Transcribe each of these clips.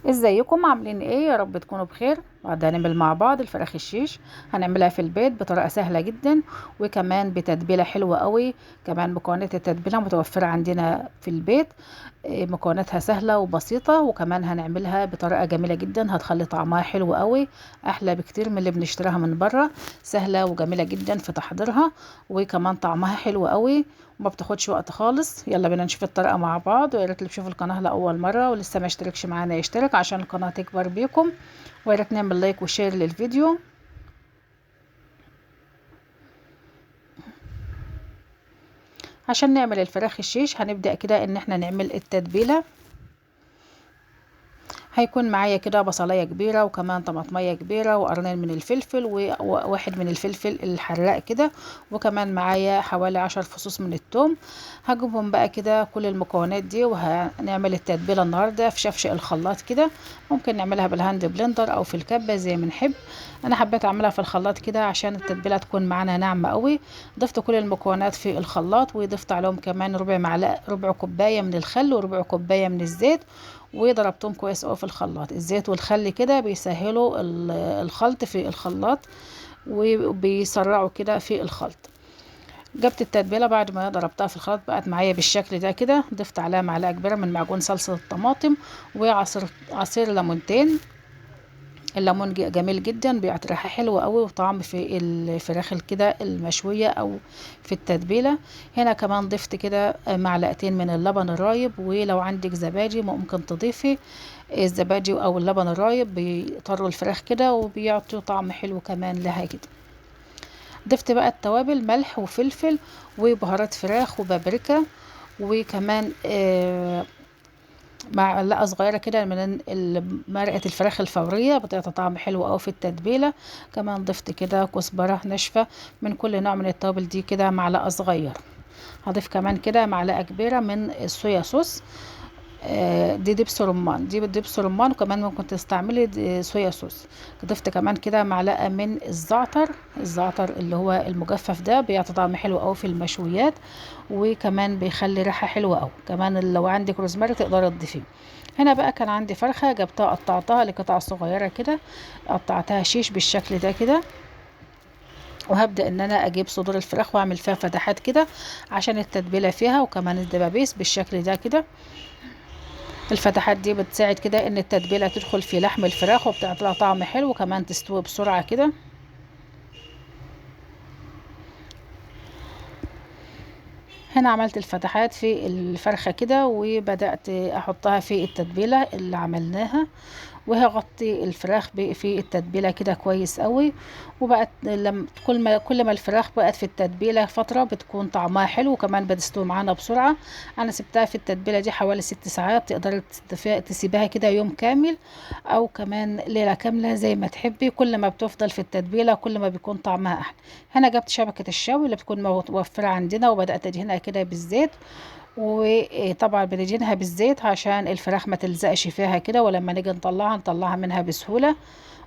ازيكم عاملين ايه؟ يا رب تكونوا بخير. النهارده هنعمل مع بعض الفراخ الشيش، هنعملها في البيت بطريقة سهلة جدا وكمان بتتبيله حلوة قوي. كمان مكونات التتبيله متوفرة عندنا في البيت، مكوناتها سهلة وبسيطة، وكمان هنعملها بطريقة جميلة جدا هتخلي طعمها حلو قوي، احلى بكتير من اللي بنشتريها من بره. سهلة وجميلة جدا في تحضيرها وكمان طعمها حلو قوي وما بتاخدش وقت خالص. يلا بينا نشوف الطريقة مع بعض، ويا ريت اللي بيشوف القناة لاول مرة ولسه ما اشتركش معانا يشترك عشان القناة تكبر بيكم، ويا ريت نعمل like و share للفيديو. عشان نعمل الفراخ الشيش هنبدأ كده ان احنا نعمل التتبيلة. هيكون معايا كده بصلاية كبيرة وكمان طماطمية كبيرة وقرنين من الفلفل وواحد من الفلفل الحراق كده، وكمان معايا حوالي 10 فصوص من الثوم. هجيبهم بقى كده كل المكونات دي وهنعمل التتبيلة النهاردة في شفشق الخلاط كده. ممكن نعملها بال hand blender او في الكبة زي ما نحب. انا حبيت اعملها في الخلاط كده عشان التتبيلة تكون معانا ناعمة قوي. ضفت كل المكونات في الخلاط وضفت عليهم كمان ربع كوباية من الخل وربع كوباية من الزيت، وضربتهم كويس قوي في الخلاط. الزيت والخل كده بيسهلوا الخلط في الخلاط وبيسرعوا كده في الخلط. جبت التتبيله بعد ما ضربتها في الخلاط بقت معايا بالشكل ده كده. ضفت عليها معلقه كبيرة من معجون صلصه الطماطم وعصير ليمونتين. الليمون جميل جدا، بيعطي ريحه حلوة قوي وطعم في الفراخ كده المشويه او في التتبيله. هنا كمان ضفت كده معلقتين من اللبن الرايب، ولو عندك زبادي ممكن تضيفي الزبادي او اللبن الرايب، بيطروا الفراخ كده وبيعطوا طعم حلو كمان لها كده. ضفت بقى التوابل، ملح وفلفل وبهارات فراخ وبابريكا، وكمان معلقه صغيرة كده من مرقه الفراخ الفورية، بتعطي طعم حلو قوي في التتبيله. كمان ضفت كده كزبره ناشفة من كل نوع من التوابل دي كده معلقه صغيرة. هضيف كمان كده معلقه كبيرة من الصويا صوص، دي دبس رمان، دي دبس رمان، وكمان ممكن تستعملي صويا صوص. ضفت كمان كده معلقه من الزعتر، الزعتر اللي هو المجفف ده بيعطي طعم حلو قوي في المشويات، وكمان بيخلي ريحه حلوة قوي. كمان لو عندك روزماري تقدري تضيفيه. هنا بقى كان عندي فرخة جبتها قطعتها لقطع صغيرة كده، قطعتها شيش بالشكل ده كده، وهبدأ ان انا اجيب صدور الفراخ واعمل فيها فتحات كده عشان التتبيله فيها، وكمان الدبابيس بالشكل ده كده. الفتحات دي بتساعد كده ان التتبيله تدخل في لحم الفراخ وبتعطي لها طعم حلو، وكمان تستوي بسرعة كده. هنا عملت الفتحات في الفرخه كده وبدات احطها في التتبيله اللي عملناها، وهغطي الفراخ في التتبيله كده كويس قوي. وبقت لما كل ما الفراخ بقت في التتبيله فترة بتكون طعمها حلو، وكمان بتستوي معانا بسرعة. انا سبتها في التتبيله دي حوالي 6 ساعات، تقدري تسيبها كده يوم كامل او كمان ليلة كاملة زي ما تحبي. كل ما بتفضل في التتبيله كل ما بيكون طعمها احلى. هنا جبت شبكة الشوي اللي بتكون متوفرة عندنا وبدات ادهنها كده بالزيت، وطبعا بندهنها بالزيت عشان الفراخ ما تلزقش فيها كده، ولما نيجي نطلعها منها بسهولة.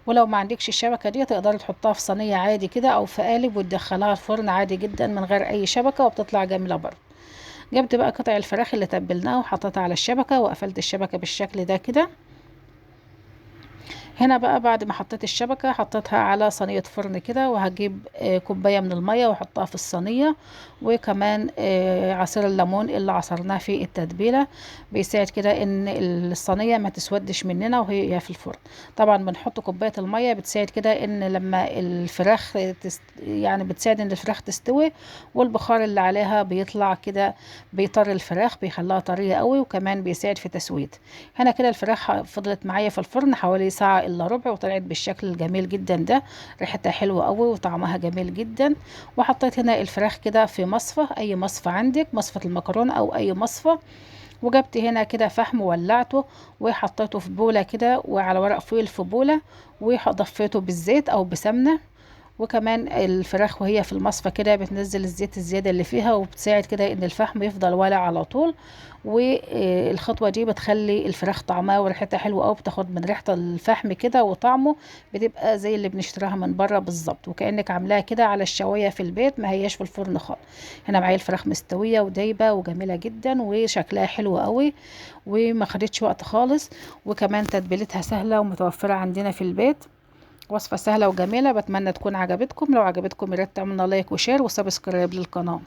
ولو ما عندكش الشبكة دي تقدري تحطها في صينية عادي كده او في قالب وتدخلها الفرن عادي جدا من غير اي شبكة، وبتطلع جميلة برضه. جبت بقى قطع الفراخ اللي تبلناها وحطيتها على الشبكة وقفلت الشبكة بالشكل ده كده. هنا بقى بعد ما حطيت الشبكة حطيتها على صينية فرن كده، وهجيب كوباية من المية واحطها في الصينية، وكمان عصير الليمون اللي عصرناه في التتبيلة بيساعد كده ان الصينية ما تسودش مننا وهي في الفرن. طبعا بنحط كوباية المية بتساعد كده ان لما الفراخ يعني بتساعد ان الفراخ تستوي، والبخار اللي عليها بيطلع كده بيطر الفراخ بيخليها طرية قوي، وكمان بيساعد في تسويتها. هنا كده الفراخ فضلت معايا في الفرن حوالي ساعة الا ربع، وطلعت بالشكل الجميل جدا ده، ريحتها حلوة قوي وطعمها جميل جدا. وحطيت هنا الفراخ كده في مصفى، اي مصفى عندك، مصفى المكرونه او اي مصفى. وجبت هنا كده فحم ولعته وحطيته في بوله كده وعلى ورق فويل في بوله، وضفيته بالزيت او بسمنه، وكمان الفراخ وهي في المصفى كده بتنزل الزيت الزيادة اللي فيها، وبتساعد كده ان الفحم يفضل والع على طول. والخطوة دي بتخلي الفراخ طعمها وريحتها حلوة قوي، بتاخد من ريحة الفحم كده وطعمه، بتبقى زي اللي بنشتراها من بره بالظبط، وكأنك عاملاها كده على الشواية في البيت، ما هياش في الفرن خالص. هنا معايا الفراخ مستوية ودايبة وجميلة جدا وشكلها حلو قوي، وما خدتش وقت خالص، وكمان تتبيلتها سهلة ومتوفرة عندنا في البيت. وصفة سهلة وجميلة، بتمنى تكون عجبتكم. لو عجبتكم يا ريت تعملنا like و share و subscribe للقناة.